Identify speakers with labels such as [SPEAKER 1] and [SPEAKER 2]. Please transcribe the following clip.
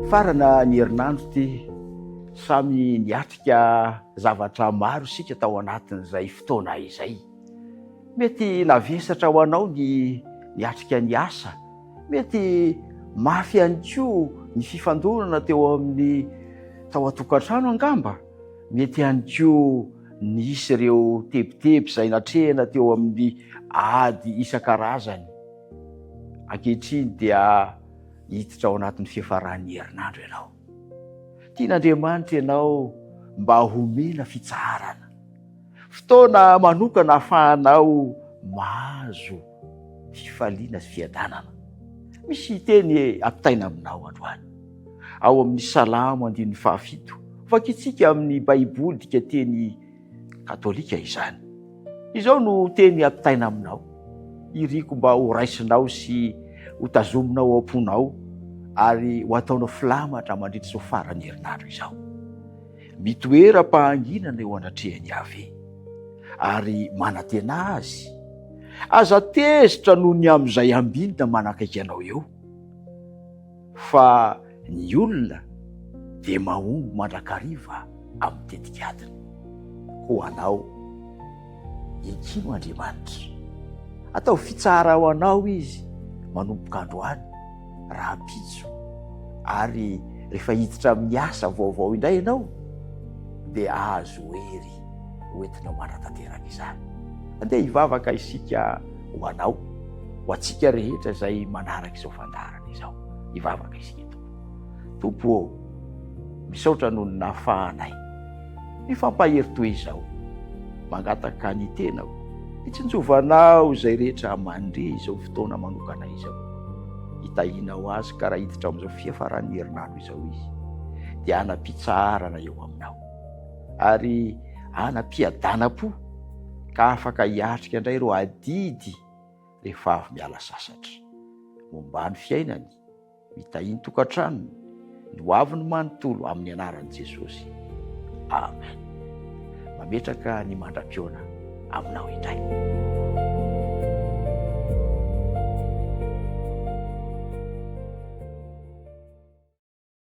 [SPEAKER 1] Farana ny herinandro ity, samy niatrika zavatra maro isika tao anatin'izay fotoana izay. Mety navesatra ho anao ny niatrika ny asa, mety mafy ihany koa ny fifandonana teo amin'ny tao an-tokantrano angamba, mety ihany koa nisy ireo tebiteby izay natrehina teo amin'ny ady isan-karazany. Ankehitriny dia hiditra ao anatin'ny fiafaran'ny herinandro ianao. Tian'Andriamanitra ianao mba homena fitsaharana. Fotoana manokana ahafahanao mahazo fifaliana sy fiadanana. Misy teny ampitaina aminao androany. Ao amin'ny Salamo andininy fahafito, vakintsika amin'ny Baiboly dikateny katolika izany. Izao no teny ampitaina aminao, iriko mba ho raisinao sy ho tazominao ao am-ponao ary ho ataonao filamatra mandritra izao faran'ny herinandro izao. Mitoera am-pahanginana eo anatrehan'i Yaveh, ary manantena Azy. Aza tezitra noho ny amin'izay ambinina manakaiky anao eo, fa ny olona dia mahomby mandrakariva amin'ny tetik'adiny. Ho anao, ekino Andriamanitra. Ataovy fitsara ho anao Izy manomboka androany. rahampitso ary rehefa hiditra amin'ny asa vaovao indray ianao dia ahazo hery hoentinao manatanteraka izany. Andeha hivavaka isika ho anao, ho antsika rehetra izay manaraka izao fandaharana izao. Hivavaka isika Tompo. Tompo ô, misaotra noho ny nahafahanay mifampahery toy izao. Mangataka ny tenako hitsinjovanao izay rehetra mandre izao fotoana manokana izao. Hitahianao azy ka raha hiditra amin'izao fiafaran'ny herinandro izao izy dia hanam-pitsaharana eo aminao ary hanam-piadanam-po ka afaka hiatrika indray ireo adidy rehefa avy miala sasatra momba ny fiainany Mitahiy ny tokantranony, ny ho aviny manontolo amin'ny anaran'i Jesosy. Amen. Mametraka ny mandra-pihaona aminao indray.